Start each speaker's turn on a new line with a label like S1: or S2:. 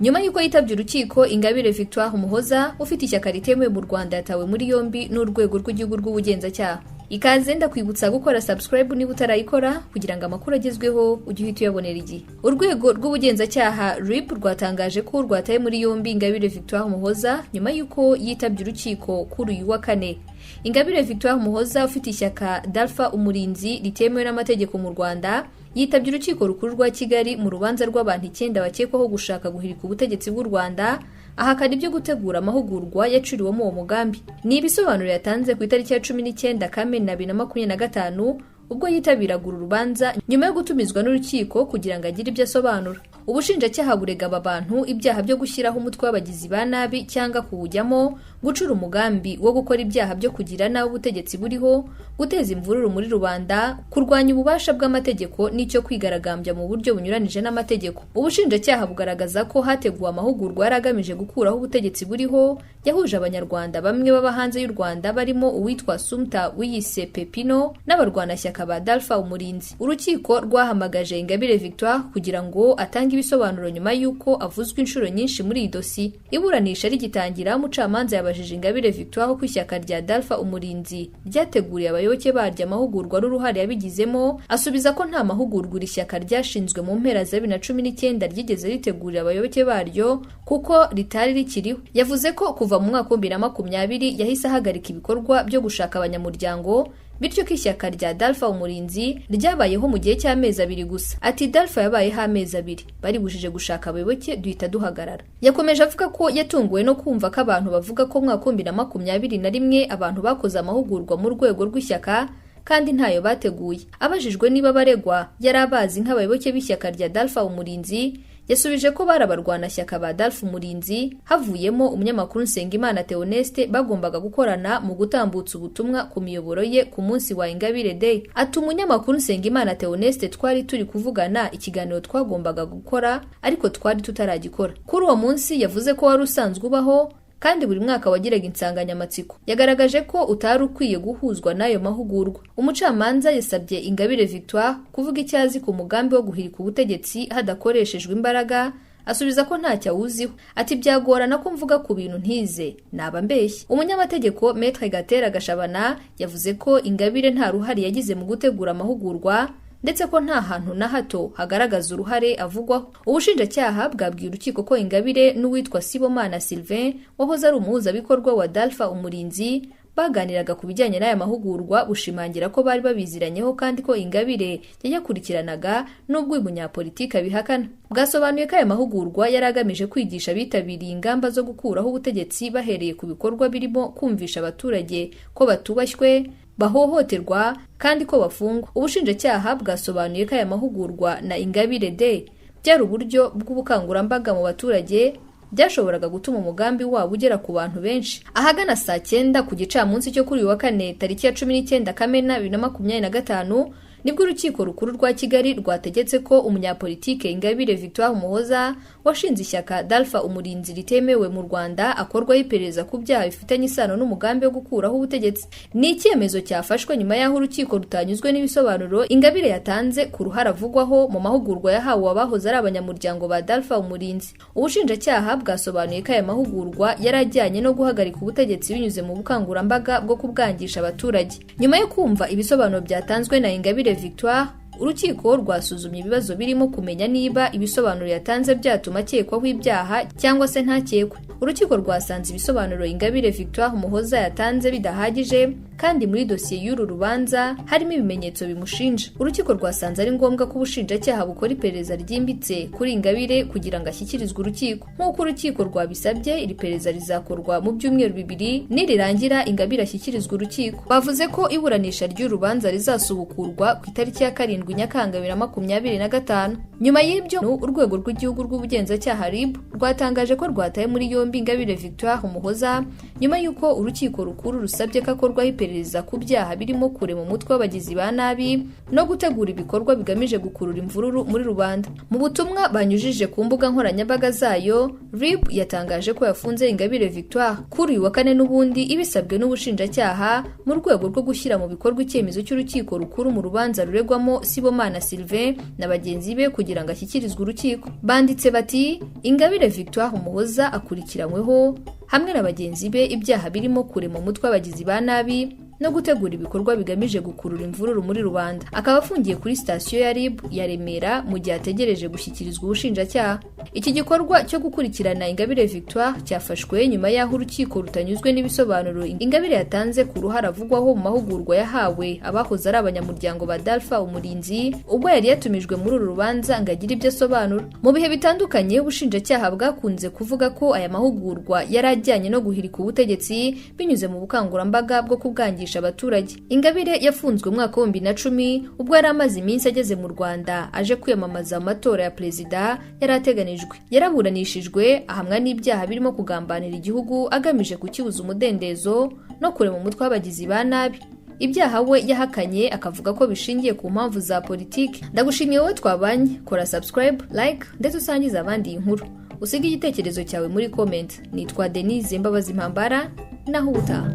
S1: Nyuma y'uko yitabye urukiko, Ingabire Victoire Umuhoza ufite ishyaka ritemewe mu Rwanda yatawe muri yombi n'Urwego rw'Igihugu rw'Ubugenzacyaha. Ikaze, ndakwibutsa gukora subscribe niba utarayikora kugira ngo amakuru agezweho ujye uhita uyabonera igihe. Urwego rw'Ubugenzacyaha RIB rwatangaje ko rwataye muri yombi Ingabire Victoire Umuhoza nyuma y'uko yitabye urukiko kuri uyu wa kane. Ingabire Victoire Umuhoza ufite ishyaka Dalfa Umurinzi ritemewe n'amategeko mu Rwanda yitabye Urukiko Rukuru rwa Kigali mu rubanza rw'abantu 9 bakekwaho gushaka guhirika ubutegetsi bw'u Rwanda, ahakana ibyo gutegura amahugurwa yacuriwemo uwo mugambi. Ni ibisobanuro yatanze ku itariki ya 19 Kamena 2025 ubwo yitabiraga uru rubanza nyuma yo gutumizwa n'urukiko kugira ngo agire ibyo asobanura. Ubushinjacyaha burega aba bantu ibyaha byo gushyiraho umutwe w'abagizi ba nabi cyangwa kuwujyamo, gucura umugambi wo gukora ibyaha byo kugira nabi ubutegetsi buriho, guteza imvururu muri rubanda, kurwanya ububasha bw'amategeko n'icyo kwigaragambya mu buryo bunyuranije n'amategeko. Ubushinjacyaha bugaragaza ko hateguwe amahugurwa yari agamije gukuraho ubutegetsi buriho, yahuje Abanyarwanda bamwe baba hanze y'u Rwanda barimo uwitwa Sumta wiyise Pepino n'abarwanashyaka ba Dalfa Umurinzi. Urukiko rwahamagaje Ingabire Victoire kugira ngo atange ibisobanuro nyuma y'uko avuzwe inshuro nyinshi muri iyi dosiye. Iburanisha rigitangira, umucamanza yabajije Ingabire Victoire ko ishyaka rya Dalfa Umurinzi ryateguriye abayoboke baryo amahugurwa n'uruhare yabigizemo, asubiza ko nta mahugurwa iri shyaka ryashinzwe mu mpera za 2019 ryigeze ritegurira abayoboke baryo kuko ritari rikiriho. Yavuze ko kuva mu mwaka wa 2020 yahise ahagarika ibikorwa byo gushaka abanyamuryango, bityo ko ishyaka rya Dalfa Umurinzi ryabayeho mu gihe cy'amezi 2 gusa. Ati Dalfa yabayeho amezi 2, baribujije gushaka abayoboke duhita duhagarara. Yakomeje avuga ko yatunguwe no kumva ko abantu bavuga ko mwaka 2021 abantu bakoze amahugurwa mu rwego rw'ishyaka kandi ntayo bateguye. Abajijwe niba baregwa yari abazi nk'abayoboke b'ishyaka rya Dalfa Umurinzi, yasubije ko bari abarwanashyaka ba Dalfa Umurinzi, havuyemo umunyamakuru Nsengimana Theoneste bagombaga gukorana mu gutambutsa ubutumwa ku miyoboro ye ku munsi wa Ingabire Day. Ati umunyamakuru Nsengimana Theoneste twari turi kuvugana ikiganiro twagombaga gukora ariko twari tutaragikora. Kuri uwo munsi yavuze ko wari usanzwe ubaho kandi buri mwaka wagiraga insanganyamatsiko. Yagaragaje ko utari ukwiye guhuzwa n'ayo mahugurwa. Umucamanza yasabye Ingabire Victoire kuvuga icyo azi ku mugambi wo guhirika ubutegetsi hadakoreshejwe imbaraga, asubiza ko ntacyo awuziho. Ati byagorana ko mvuga ku bintu ntize, naba mbeshye. Umunyamategeko Maître Gatera Gashabana yavuze ko Ingabire nta ruhare yagize mu gutegura amahugurwa, ndetse ko nta hantu na hato hagaragaza uruhare avugwaho. Ubushinjacyaha bwabwiye urukiko ko Ingabire n'uwitwa Sibomana Sylvain wahoze ari umuhuzabikorwa wa Dalfa Umurinzi baganiraga ku bijyanye n'aya mahugurwa, bushimangira ko bari babiziranyeho kandi ko Ingabire yayakurikiranaga n'ubwo uyu munyapolitiki abihakana. Bwasobanuye ko aya mahugurwa yari agamije kwigisha abitabiriye ingamba zo gukuraho ubutegetsi bahereye ku bikorwa birimo kumvisha abaturage ko batubashywe, bahohoterwa kandi ko bafungwa. Ubushinjacyaha bwasobanuye ko aya mahugurwa na Ingabire Day byari uburyo bw'ubukangurambaga mu baturage byashoboraga gutuma umugambi wabo ugera ku bantu benshi. Ahagana saa 9 ku gicamunsi cyo kuri uyu wa kane tariki ya 19 Kamena 2025 nibwo Urukiko Rukuru rwa Kigali rwategetse ko umunyapolitike Ingabire Victoire Umuhoza washinze ishyaka Dalfa Umurinzi ritemewe mu Rwanda akorwaho iperereza ku byaha bifitanye isano n'umugambi wo gukuraho ubutegetsi. Ni icyemezo cyafashwe nyuma y'aho urukiko rutanyuzwe n'ibisobanuro Ingabire yatanze ku ruhare avugwaho mu mahugurwa yahawe abahoze ari abanyamuryango ba Dalfa Umurinzi. Ubushinjacyaha bwasobanuye ko aya mahugurwa yari ajyanye no guhagarika ubutegetsi binyuze mu bukangurambaga bwo kubwangisha abaturage. Nyuma yo kumva ibisobanuro byatanzwe na Ingabire Victoire, urukiko rwasuzumye ibibazo birimo kumenya niba ibisobanuro yatanze byatuma akekwaho ibyaha cyangwa se ntakekwe. Urukiko rwasanze ibisobanuro Ingabire Victoire Umuhoza yatanze bidahagije kandi muri dosiye y'uru rubanza harimo ibimenyetso bimushinja. Urukiko rwasanze ari ngombwa ko ubushinjacyaha bukora iperereza ryimbitse kuri Ingabire kugira ngo ashyikirizwe urukiko. Nk'uko urukiko rwabisabye, iri perereza rizakorwa mu byumweru 2 nirirangira Ingabire ashyikirizwe urukiko. Bavuze ko iburanisha ry'urubanza rizasubukurwa ku itariki ya 7 Nyakanga 2025. Nyuma y'ibyo, Urwego rw'Igihugu rw'Ubugenzacyaha RIB rwatangaje ko rwataye muri yombi Ingabire Victoire Umuhoza nyuma y'uko Urukiko Rukuru rusabye ko akorwaho iperereza ku byaha birimo kurema umutwe w'abagizi ba nabi no gutegura ibikorwa bigamije gukurura imvururu muri rubanda. Mu butumwa banyujije ku mbuga nkoranyambaga zayo, RIB yatangaje ko yafunze Ingabire Victoire kuri uyu wa kane n'ubundi ibisabwe n'ubushinjacyaha mu rwego rwo gushyira mu bikorwa icyemezo cy'Urukiko Rukuru mu rubanza ruregwamo Sibomana Sylvain na bagenzi be kugira kugira ngo ashyikirizwe urukiko. Banditse bati: "Ingabire Victoire Umuhoza akurikiranyweho hamwe na bagenzi be ibyaha birimo kurema umutwe w'abagizi ba nabi no gutegura ibikorwa bigamije gukurura imvururu muri rubanda, akaba afungiye kuri sitasiyo ya RIB ya Remera mu gihe ategereje gushyikirizwa ubushinjacyaha." Iki gikorwa cyo gukurikirana Ingabire Victoire cyafashwe nyuma y'aho urukiko rutanyuzwe n'ibisobanuro Ingabire yatanze ku ruhare avugwaho mu mahugurwa yahawe abahoze ari abanyamuryango ba Dalfa Umurinzi, ubwo yari yatumijwe muri uru rubanza ngo agire ibyo asobanura. Mu bihe bitandukanye, ubushinjacyaha bwakunze kuvuga ko aya mahugurwa yari ajyanye no guhirika ubutegetsi binyuze mu bukangurambaga bwo kubwangisha abaturage. Ingabire yafunzwe mu mwaka wa 2010, ubwo yari amaze iminsi ageze mu Rwanda aje kwiyamamaza mu matora ya perezida yari ateganijwe. Yaraburanishijwe, ahamwa n'ibyaha birimo kugambanira igihugu agamije kukibuza umudendezo no kurema umutwe w'abagizi ba nabi, ibyaha we yahakanye akavuga ko bishingiye ku mpamvu za politiki. Ndagushimiye wowe twabanye. Kora subscribe, like ndetse usangize abandi iyi nkuru, usige igitekerezo cyawe muri comment. Nitwa Denise Mbabazi Mpambara, naho ubutaha.